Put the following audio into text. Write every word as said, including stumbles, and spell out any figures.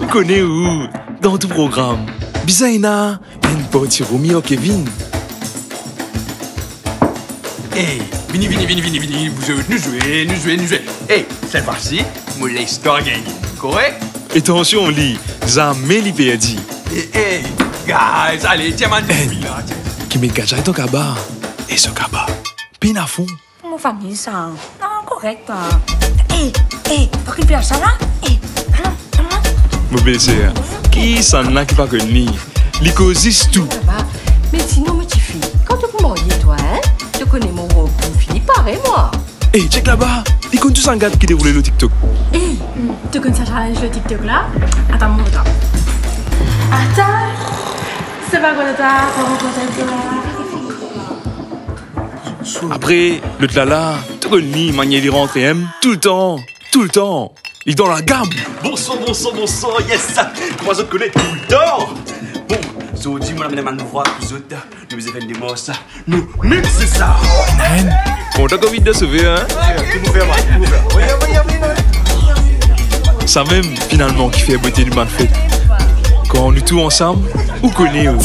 Ou kone ou, dan tou program bizin ena enn parti Romi ar Kevin. Ey, vini, vini, vini, vini, vini, nou zwe, nou zwe, nou zwe, nou zwe. Ey, set fwa si, mo les twa gagne, korek? E atansion li, zame li perdi. Ey, ey, guys, ale, tir bann... Ey, ki met gadjay dan kaba, e so kaba pena fon. Mo fami sa. Non, korek, twa. Ey, ey, pa ki fer sa la? Ey, ala, ala. Mo bezer, kisannla ki pa konn li? Li koz zis tou. Kaba, me sinon, mo tifi, kan to pou marye, twa, hein? To kone mo rob finn fini pare, mwa. Ey, chek laba, li konn tou sa gad ki deroule lor TikTok. Ey, to konn sa challenge lor TikTok la? Atann, mo atann. Atann, se pa gro leta, pa gro leta. Apre, lot la la, to konn li, manier li rantre, hein, toultan, toultan. Li dan lagam. Bonsoir, bonsoir, bonsoir, yes. Kouma zot kone, toultan. Bon, zordi, mo amenn enn nouvo pou zot. Nou bizin fer enn demars. Nou mixe sa. Hein? Bon, dakor, vinn dan sove, hein? Samem, finalman, ki fer bote nou bann fet. Kan nou tou ansam, ou kone ou.